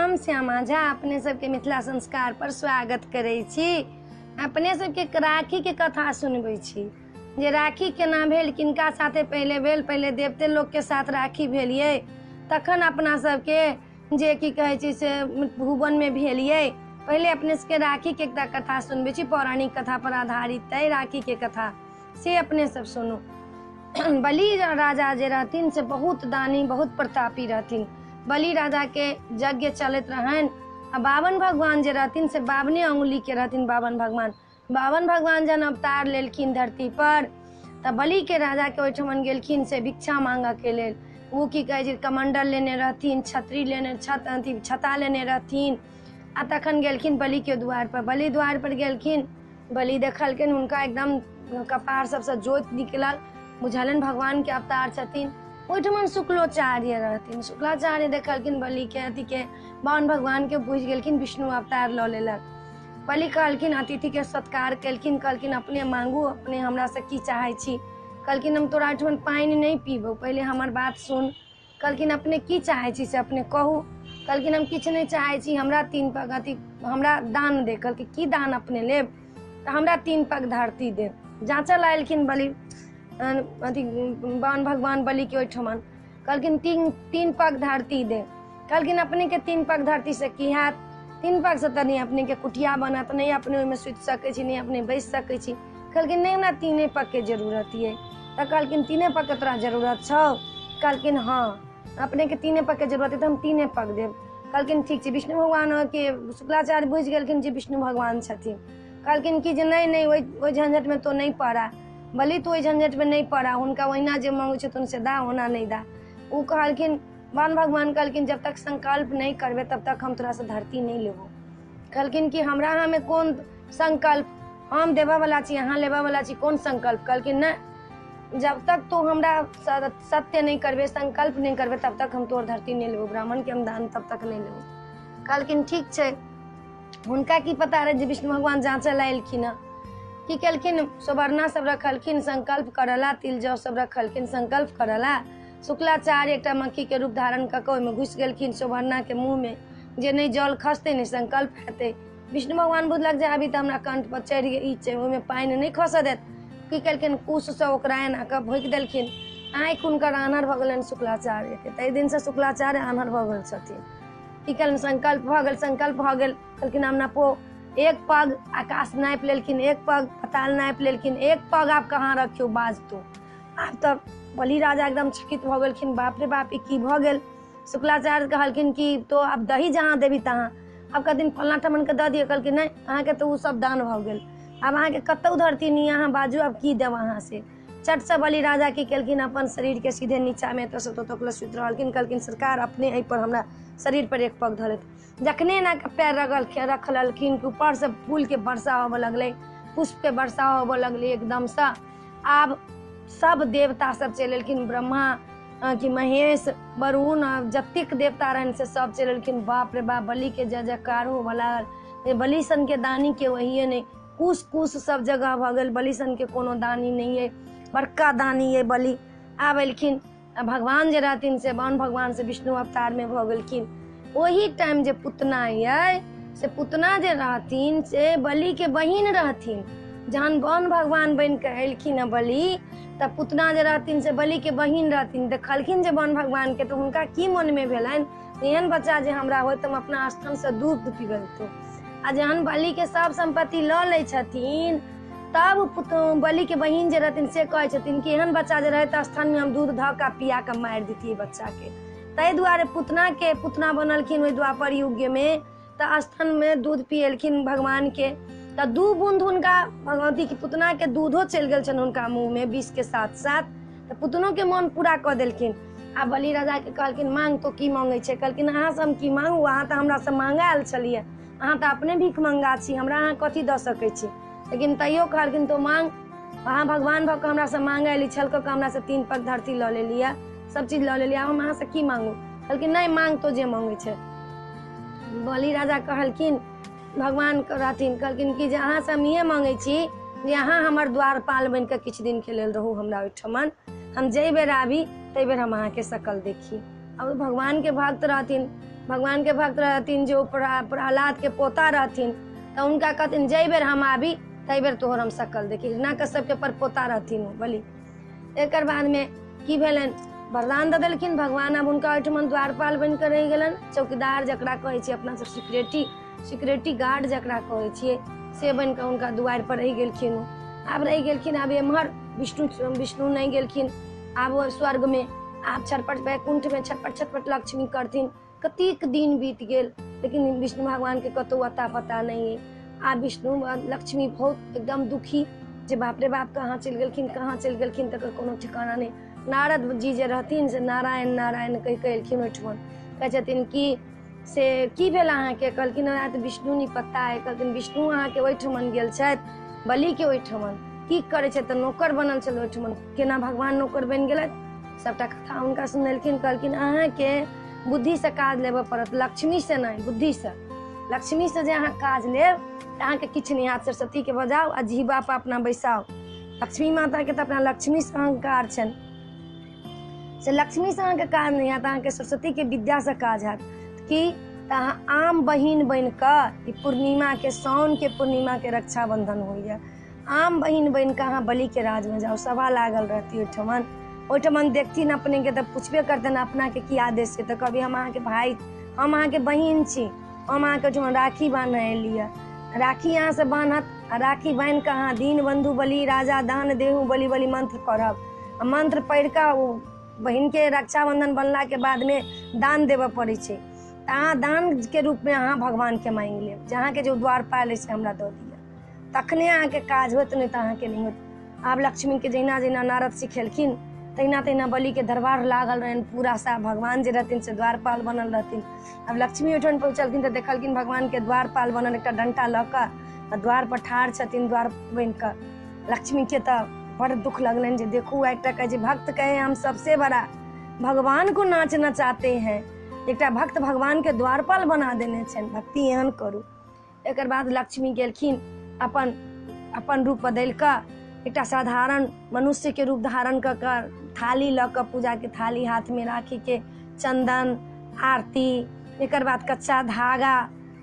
हम श्यामा झा अपने सबके मिथिला संस्कार पर स्वागत करै छी। अपने सबके राखी के कथा सुनबै छी जे राखी केना भेल, किनका साथे पहिले भेल। पहिले देवते लोक के साथ राखी भेल ये, तखन अपना सबके जे की कहै छै से भुवन में भेल ये। पहिले अपने सबके राखी के एकटा कथा सुनबै छी, पौराणिक कथा पर आधारित है राखी के कथा, से अपने सब सुनू। बलि राजा जे रहथिन से बहुत दानी बहुत प्रतापी रहथिन। बलि राजा के यज्ञ चलैत रहनि आ बावन भगवान जे रहथिन से बावने अंगुली के रहथिन। बावन भगवान, बावन भगवान जहन अवतार लेलखिन धरती पर तऽ बलि के राजा के ओहिठमन गेलखिन से भिक्षा मांगऽ के लेल। ओ की कहै छै, कमंडल लेने रहथिन, छतरी लेने छत अथी छता लेने रहथिन आ तखन गेलखिन बलि के द्वार पर। बलि द्वार पर गेलखिन, बलि देखलखिन हुनका एकदम कपार सबसँ जोत निकलल, बुझलनि भगवान के अवतार छथिन। ओहिठमन शुक्लाचार्य रहथिन। शुक्लाचार्य देखलखिन बलि के अथी के बावन भगवान के, बुझि गेलखिन विष्णु अवतार लऽ लेलक। बलि कहलखिन, अतिथि के सत्कार केलखिन, कहलखिन अपने मांगू, अपने हमरा से की चाहै छी। कहलखिन हम तोरा ओहिठमन पानि नहि पीबौ, पहिले हमर बात सुन। कहलखिन अपने की चाहै छी से अपने कहू। कहलखिन हम किछु नहि चाहै छी, हमरा तीन पग अथी हमरा दान दे। कहलखिन की दान अपने लेब? तऽ हमरा तीन पग धरती दे। जाँचल एलखिन बलि अथी बावन भगवान बलि के ओहिठमन। कहलखिन तीन तीन पग धरती दे। कहलखिन अपने के तीन पग धरती से की हैत? तीन पग से तऽ नहि अपने के कुटिया बनत, नहि अपने ओहिमे सुति सकै छी, नहि अपने बैसि सकै छी। कहलखिन नहि, हमरा तीने पग के जरूरत ये। तऽ कहलखिन तीने पग के तोरा जरूरत छौ? कहलखिन हाँ, अपने के तीने पग के जरूरत है तऽ हम तीने पग देब। कहलखिन ठीक छै। विष्णु भगवान के शुक्लाचार्य बुझि गेलखिन जे विष्णु भगवान छथिन। कहलखिन कि जे नहि नहि, ओहि झंझटमे तो नहि पड़ा बलि, तो ओहि झंझटमे नहि पड़ा, हुनका ओहिना जे मांगै छथुन से दा, ओना नहि दा। ओ कहलखिन, बान भगवान कहलखिन जब तक संकल्प नहि करबे तब तक हम तोरा से धरती नहि लेबो। कहलखिन कि हमरा अहाँमे कोन संकल्प, हम देबऽ वाला छी, अहाँ लेबऽ वाला छी, कोन संकल्प? कहलखिन नहि, जब तक तू हमरा सत्य नहि करबे, संकल्प नहि करबे, तब तक हम तोर धरती नहि लेबो, ब्राह्मण के हम दान तब तक नहि लेबो। कहलखिन ठीक छै। हुनका की पता रहै जे विष्णु भगवान जाँचऽ लए एलखिन हँ। की केलखिन, सुवर्णा सब रखलखिन संकल्प करला, तिल जौ सब रखलखिन संकल्प करला। शुक्लाचार्य एकटा मक्खी के रूप धारण कऽ कऽ ओहिमे घुसि गेलखिन सुवर्णा के मुँह मे, जे नहि जल खसतै नहि संकल्प हेतै। विष्णु भगवान बुझलक जे अभी तऽ हमरा कंठ पर चढ़ि गेल ई छै, ओहिमे पानि नहि खसऽ देत। की केलखिन, कुशसँ ओकरा एना कऽ भोकि देलखिन, आँखि हुनकर आन्हर भऽ गेलनि शुक्लाचार्य के। ताहि दिनसँ शुक्लाचार्य आन्हर भऽ गेल छथिन। की केलनि, संकल्प भऽ गेल, संकल्प भऽ गेल। कहलखिन आब नपो। एक पग आकाश नापि लेलखिन, एक पग पताल नापि लेलखिन, एक पग आब कहाँ रखियौ बाज तू। आब तऽ बलि राजा एकदम चकित भऽ गेलखिन, बाप रे बाप ई की भऽ गेल। शुक्लाचार्य कहलखिन कि तो आब दही जहाँ देबी तहाँ। आब कहथिन फल्लाँ ठमनके दऽ दियौ। कहलखिन नहि, अहाँके तऽ ओ सब दान भऽ गेल, आब अहाँके कतहु धरती नहि, अहाँ बाजू आब की देब अहाँ से। चटसँ बलि राजा की केलखिन, अपन शरीरके सीधे नीचाँमे एतऽसँ ओतऽ तक सुति रहलखिन। कहलखिन सरकार अपने एहिपर हमरा शरीर पर एक पग धऽ। जखने एना कऽ पैर रखलखिन कि ऊपरसँ फूलके वर्षा होबऽ लगलै, पुष्पके वर्षा होबऽ लगलै एकदमसँ। आब सब देवता सब चलि एलखिन, ब्रह्मा कि महेश वरुण जतेक देवता रहनि से सब चलि एलखिन। बाप रे बाप, बलि के जय जयकार होबऽ लागल। बलि सनके दानी के वहिए नहि, कुश कुश सब जगह भऽ गेल, बलि सनके कोनो दानी नहि अइ, बड़का दानी अइ बलि। आब एलखिन भगवान जे रहथिन से बावन भगवान से विष्णु अवतारमे भऽ गेलखिन। ओही टाइम जे पुतना अइ से पुतना जे रहथिन से बलि के बहिन रहथिन। जहन बावन भगवान बनि कऽ एलखिन हँ बलि, तऽ पुतना जे रहथिन से बलि के बहिन रहथिन। देखलखिन जे बावन भगवान के, तऽ हुनका की मनमे भेलनि, एहन बच्चा जे हमरा होय तऽ हम अपना स्तनसँ दूध पिबैतहुँ। आ जहन बलि के सब सम्पत्ति लऽ लै छथिन तब बलि के बहिन जे रहथिन से कहै छथिन कि एहन बच्चा जे रहै तऽ स्तनमे हम दूध धऽ कऽ पिया कऽ मारि दितियै बच्चाके। ताहि दुआरे पुतनाके पुतना बनलखिन ओहि द्वापर युगमे, तऽ स्तनमे दूध पियेलखिन भगवानके। तऽ दू बूंद हुनका भगवती के पुतनाके दूधो चलि गेल छनि हुनका मुँहमे विषके साथ साथ, तऽ पुतनोके मन पूरा कऽ देलखिन। आ बलि राजाके कहलखिन मांग तो की मांगै छै? कहलखिन अहाँसँ हम की मांगू, अहाँ तऽ हमरासँ मांगऽ आयल छलियै, अहाँ तऽ अपने भीख मंगा छी, हमरा अहाँ कथी दऽ सकै छी? लेकिन तैयो कहलखिन तो मांग, अहाँ भगवान भऽ कऽ हमरासँ मांगऽ एली, छल कऽ कऽ हमरासँ तीन पग धरती लऽ लेलियै, सब चीज लऽ लेलियै, आब हम अहाँसँ की मांगू? कहलखिन नहि, मांग तो जे मांगै छै। बलि राजा कहलखिन, भगवान रहथिन, कहलखिन कि जे अहाँसँ हम इहे मांगै छी जे अहाँ हमर द्वारपाल बनि कऽ किछु दिनके लेल रहू हमरा ओहिठमन, हम जाहि बेर आबी ताहि बेर हम अहाँके शकल देखी। अब भगवानके भक्त रहथिन, भगवानके भक्त रहथिन, जे ओ प्रहलादके पोता रहथिन, तऽ हुनका कहथिन जाहि बेर हम आबी ताहि बेर तोहर हम शकल देखी। हिरण्यकश्यपके पर पोता रहथिन ओ बलि। एकर बादमे की भेलनि, वरदान दऽ देलखिन भगवान। आब हुनका ओहिठमन द्वारपाल बनि कऽ रहि गेलनि, चौकीदार जकरा कहै छियै अपना सब, सिक्योरिटी गार्ड जकरा कहै छियै, से बनि कऽ हुनका दुआरि पर रहि गेलखिन ओ। आब रहि गेलखिन। आब एम्हर विष्णु नहि गेलखिन आब ओ स्वर्गमे। आब छटपट वैकुंठमे छटपट छटपट लक्ष्मी करथिन। कतेक दिन बीत गेल लेकिन विष्णु भगवानके कतहु अता पता नहि अइ। आब विष्णु लक्ष्मी बहुत एकदम दुखी जे बाप रे बाप कहाँ चलि गेलखिन, कहाँ चलि गेलखिन, तकर कोनो ठिकाना नहि। नारद जी जे रहथिन से नारायण नारायण कहि कऽ एलखिन ओहिठमन। कहै छथिन कि से की भेल अहाँके? कहलखिन हमरा तऽ विष्णु नहि पता अइ। कहलखिन विष्णु अहाँके ओहिठमन गेल छथि, बलिके ओहिठमन। की करै छथि? तऽ नौकर बनल छल ओहिठमन। केना भगवान नौकर बनि गेलथि सबटा कथा हुनका सुनेलखिन। कहलखिन अहाँके बुद्धिसँ काज लेबऽ पड़त, लक्ष्मीसँ नहि, बुद्धिसँ। लक्ष्मीसँ जे अहाँ काज लेब तऽ अहाँके किछु नहि हैत। सरस्वतीके बजाउ आ जीवा पर अपना बैसाउ। लक्ष्मी माताके तऽ अपना लक्ष्मीसँ अहंकार छनि, से लक्ष्मीसँ अहाँके काज नहि हैत, अहाँके सरस्वतीके विद्यासँ काज हैत। की तऽ अहाँ आम बहिन बनि कऽ, ई पूर्णिमाके, साउनके पूर्णिमाके रक्षाबंधन होइए, आम बहिन बनि कऽ अहाँ बलिके राजमे जाउ। सभा लागल रहती ओहिठमन। ओहिठमन देखथिन अपनेके तऽ पुछबे करतनि अपनाके की आदेश छै, तऽ कहबी हम अहाँके भाय, हम अहाँके बहिन छी, हम अहाँके ओहिठमन राखी बान्हऽ एलियै। राखी अहाँसँ बान्हत आ राखी बान्हि कऽ अहाँ दीन बन्धु बलि राजा दान देहु बलि बलि मंत्र पढ़ब आ मंत्र पढ़ि कऽ ओ बहिनके रक्षाबंधन बनलाके बादमे दान देबऽ पड़ै छै। तऽ अहाँ दानके रूपमे अहाँ भगवानके माँगि लेब जे अहाँके जो द्वारपाल अछि से हमरा दऽ दिअ, तखने अहाँके काज होत, नहि तऽ अहाँके नहि होत। आब लक्ष्मीके जहिना जहिना नारद सिखेलखिन तहिना तहिना बलिके दरबार लागल रहनि पूरा सा, भगवान जे रहथिन से द्वारपाल बनल रहथिन। आब लक्ष्मी ओहिठाम पहुँचलखिन तऽ देखलखिन भगवानके द्वारपाल बनल एकटा डंटा लऽ कऽ आ द्वार पर ठाढ़ छथिन द्वार बनि कऽ। लक्ष्मीके तऽ बड़ दुख लगलनि जे देखू एकटा कहै छै भक्त कहे हम सबसे बड़ा, भगवान को नाच नचाते हैं, एकटा भक्त भगवानके द्वारपाल बना देने छनि, भक्ति एहन करू। एकर बाद लक्ष्मी गेलखिन अपन अपन रूप बदलि कऽ एकटा साधारण मनुष्यके रूप धारण कऽ कऽ थाली लऽ कऽ, पूजाके थाली हाथमे राखीके, चन्दन आरती, एकर बाद कच्चा धागा,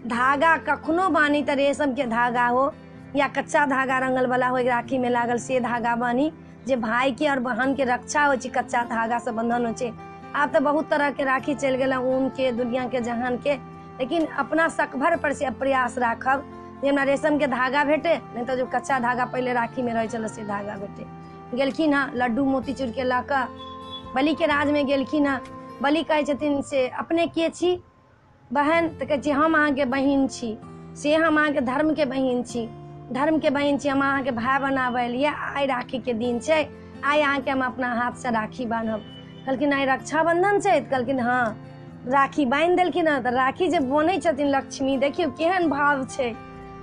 धागा कखनो बानी तऽ रेशमके धागा हो या कच्चा धागा रंगल वाला हो, राखीमे लागल से धागा बानी, जे भाईके और बहनके रक्षा होइ छै कच्चा धागासँ बंधन होइ छै। आब तऽ बहुत तरहके राखी चलि गेल ऊनके, दुनियाके जहानके, लेकिन अपना सकभर पर से प्रयास राखब जे हमरा रेशमके धागा भेटे, नहि तऽ जो कच्चा धागा पहिले राखीमे रहै छलै से धागा भेटे। गेलखिन हँ लड्डू मोतीचूरके लऽ कऽ बलिके राजमे गेलखिन हँ। बलि कहै छथिन से अपने के छी बहन? तऽ कहै छी हम अहाँके बहिन छी, से हम अहाँके धर्मके बहिन छी, धर्मके बहिन छी, हम अहाँके भाय बनाबै एलियै, आइ राखीके दिन छै, आइ अहाँके हम अपना हाथसँ राखी बान्हब। कहलखिन आइ रक्षाबंधन छै? तऽ कहलखिन हँ। राखी बान्हि देलखिन हँ। तऽ राखी जे बनै छथिन लक्ष्मी, देखियौ केहन भाव छै,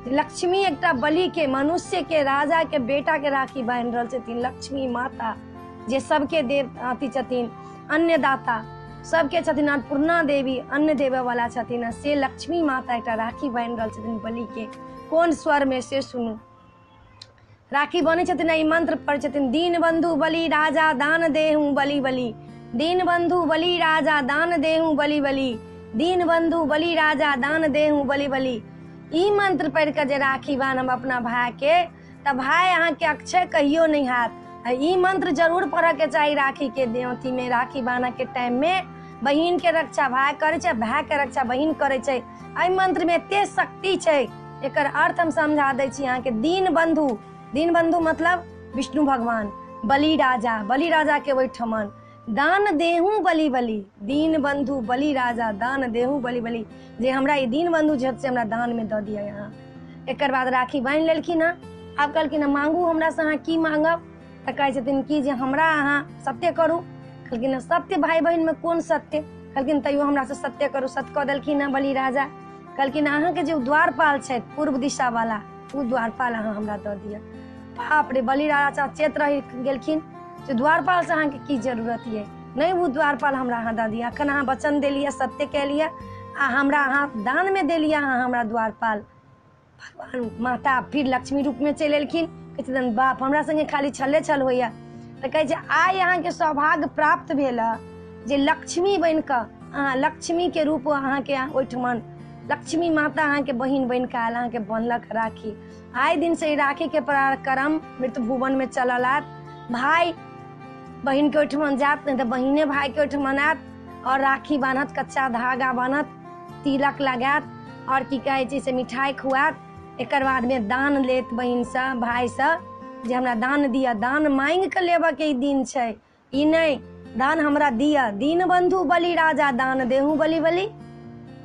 लक्ष्मी एकटा बलिके, मनुष्यके, राजाके बेटाके राखी बान्हि रहल छथिन। लक्ष्मी माता जे सबके देव अथी छथिन, अन्नदाता सबके छथिन, अन्नपूर्णा देवी अन्न देबऽवला छथिन, से लक्ष्मी माता एकटा राखी बान्हि रहल छथिन बलिके। कोन स्वरमे से सुनू। राखी बनै छथिन, ई मंत्र पढ़ै छथिन, दीन बंधु बलि राजा दान देहु बलि बलि, दीन बंधु बलि राजा दान देहु बलि बलि, दीन बंधु बलि राजा दान देहु बलि बलि। ई मंत्र पढ़ि कऽ जे राखी बान्हब अपना भायके तऽ भाय अहाँके अक्षय कहियो नहि हैत। ई मंत्र जरूर पढ़ऽके चाही राखीके अथीमे, राखी बान्हऽके टाइममे। बहिनके रक्षा भाय करै छै, भायके रक्षा बहिन करै छै। एहि मंत्रमे एते शक्ति छै, एकर अर्थ हम समझा दै छी अहाँके। दीन बंधु, दीन बंधु मतलब विष्णु भगवान, बलि राजा, बलि राजा के ओहिठमन दान देहूँ बलि बलि, दीन बंधु बलि राजा दान देहूँ बलि बलि, जे हमरा ई दीन बंधु छथि से हमरा दानमे दऽ दिअ यहाँ। एकर बाद राखी बान्हि लेलखिन हँ। आब कहलखिन हँ मांगू हमरासँ, अहाँ की मांगब? तऽ कहै छथिन कि जे हमरा अहाँ सत्य करू। कहलखिन हँ सत्य भाय बहिनमे कोन सत्य? कहलखिन तैयो हमरासँ सत्य करू। सत्य कऽ देलखिन हँ बलि राजा। कहलखिन अहाँके जे द्वारपाल छथि पूर्व दिशावाला, ओ द्वारपाल अहाँ हमरा दऽ दिअ। बाप रे, बलि राजा चेत रहि गेलखिन जे द्वारपालसँ अहाँके की जरूरत यऽ? नहि, ओ द्वारपाल हमरा अहाँ दऽ दिअ। एखन अहाँ वचन देलियै, सत्य केलियै आ हमरा अहाँ दानमे देलियै अहाँ हमरा द्वारपाल। भगवान माता फिर लक्ष्मी रूपमे चलि एलखिन। कहै छथिन बाप हमरा सङ्गे खाली छले छल होइए। तऽ कहै छै आइ अहाँके सौभाग्य प्राप्त भेल जे लक्ष्मी बनि कऽ अहाँ लक्ष्मीके रूप अहाँके ओहिठमन लक्ष्मी माता अहाँके बहिन बनि कऽ आयल, अहाँके बन्हलक राखी। आइ दिनसँ ई राखीके पराक्रम मृत्यु भुवनमे चलल आयत। भाय बहिनके ओहिठमन जायत, नहि तऽ बहिने भायके ओहिठमन आयत आओर राखी बान्हत, कच्चा धागा बान्हत, तिलक लगायत आओर की कहै छै से मिठाइ खुआयत। एकर बादमे दान लेत बहिनसँ भायसँ जे हमरा दान दिअ। दान माँगि कऽ लेबऽके ई दिन छै, ई नहि दान हमरा दिअ। दीन बन्धु बलि राजा दान देहु बलि बलि,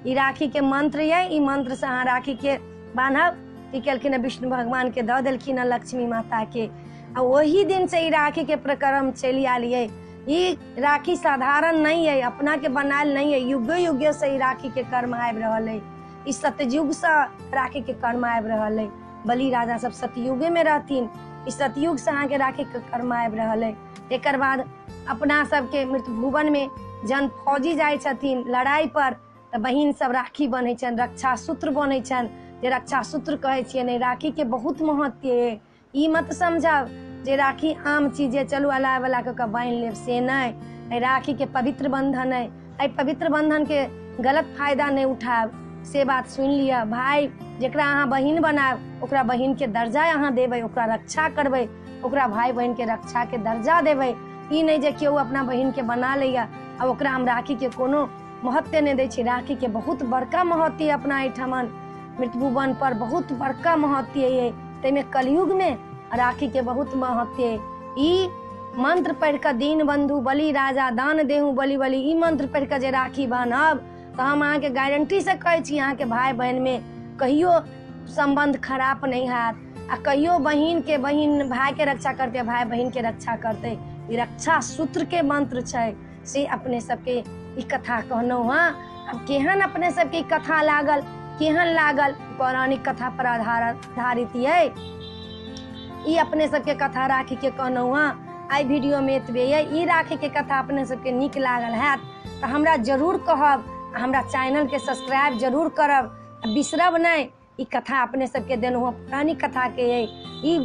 ई राखीके मंत्र यऽ। ई मंत्रसँ अहाँ राखीके बान्हब। की केलखिन हँ, विष्णु भगवानके दऽ देलखिन हँ लक्ष्मी माताके। आ ओही दिनसँ ई राखीके प्रक्रम चलि आयल ये। ई राखी साधारण नहि अइ, अपनाके बनायल नहि अइ, युगे युगेसँ ई राखीके कर्म आबि रहल अइ। ई सतयुगसँ राखीके कर्म आबि रहल अइ। बलि राजा सब सतयुगेमे रहथिन, ई सतयुगसँ अहाँके राखीके कर्म आबि रहल अइ। एकर बाद अपना सबके मृत्यु भुवनमे जहन फौजी जाइ छथिन लड़ाइ पर तऽ बहिन सब राखी बन्है छनि, रक्षा सूत्र बन्है छनि, जे रक्षा सूत्र कहै छियनि। एहि राखीके बहुत महत्व अइ। ई मत समझब जे राखी आम चीज अइ, चलू अलाय बला कऽ कऽ बान्हि लेब, से नहि। एहि राखीके पवित्र बन्धन अइ। एहि पवित्र बन्धनके गलत फायदा नहि उठायब, से बात सुनि लिअ। भाय जकरा अहाँ बहिन बनायब ओकरा बहिनके दर्जा अहाँ देबै, ओकरा रक्षा करबै, ओकरा भाय बहिनके रक्षाके दर्जा देबै। ई नहि जे केओ अपना बहिनके बना लैए आ ओकरा हम राखीके कोनो महत्व नहि दै छी। राखीके बहुत बड़का महत्व अइ अपना एहिठमन मृत्युभुवन पर, बहुत बड़का महत्व अइ। ताहिमे कलयुगमे राखीके बहुत महत्व अइ। ई मंत्र पढ़ि कऽ दीन बन्धु बलि राजा दान देहु बलि बलि, ई मंत्र पढ़ि कऽ जे राखी बान्हब तऽ हम अहाँके गारंटीसँ कहै छी अहाँके भाय बहिनमे कहियो सम्बन्ध खराब नहि हैत। आ कहियो बहिनके बहिन भायके रक्षा करतै, भाय बहिनके रक्षा करतै। ई रक्षा सूत्रके मंत्र छै, से अपने सबके ई कथा कहलहुँ हँ। आब केहन अपने सबके ई कथा लागल, केहन लागल? पौराणिक कथा पर आधारित ये ई अपने सबके कथा राखी के कहलहुँ हँ। आइ वीडियो में एतबे ये। ई राखी के कथा अपने सबके नीक लागल हैत तऽ हमरा जरूर कहब, हमरा चैनल के सब्सक्राइब जरूर करब, बिसरब नहि। ई कथा अपने सबके देलहुँ हँ, पौराणिक कथा के ये। ई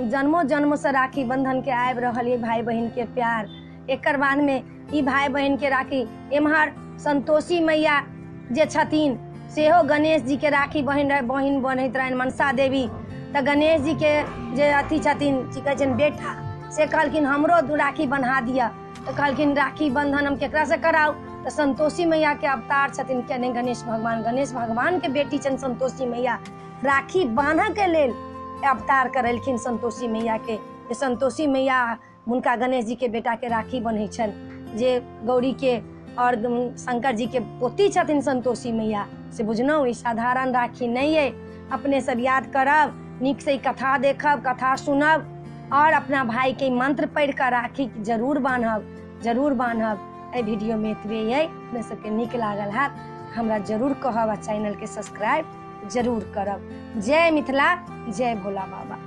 जन्मो जन्मसँ राखी बंधन के आबि रहल ये भाई बहिन के प्यार। एकर बाद में ई भाई बहिन के राखी एम्हर संतोषी मैया जे छथिन सेहो गणेश जी के राखी बहिन बन्हैत रहनि मनसा देवी। तऽ गणेश जी के जे अथी छथिन की कहै छनि बेटा, से कहलखिन हमरो राखी बन्हा दिअ। तऽ कहलखिन राखी बंधन हम केकरासँ कराउ? तऽ संतोषी मैया के अवतार छथिन केने गणेश भगवान। गणेश भगवान के बेटी छनि संतोषी मैया। राखी बान्हऽ के लेल अवतार करेलखिन संतोषी मैया के। संतोषी मैया हुनका गणेश जी के बेटा के राखी बन्है छनि, जे गौरी के और शंकर जी के पोती छथिन संतोषी मैया। से बुझलहुँ ई साधारण राखी नहि अइ। अपने सब याद करब, नीक से ई कथा देखब, कथा सुनब और अपना भाई के मंत्र पढ़ि कऽ राखी जरूर बान्हब, जरूर बान्हब। एहि वीडियो में एतबे अइ। अपने सबके नीक लागल हैत हमरा जरूर कहब आ चैनल के सब्सक्राइब जरूर करब। जय मिथिला, जय भोला बाबा।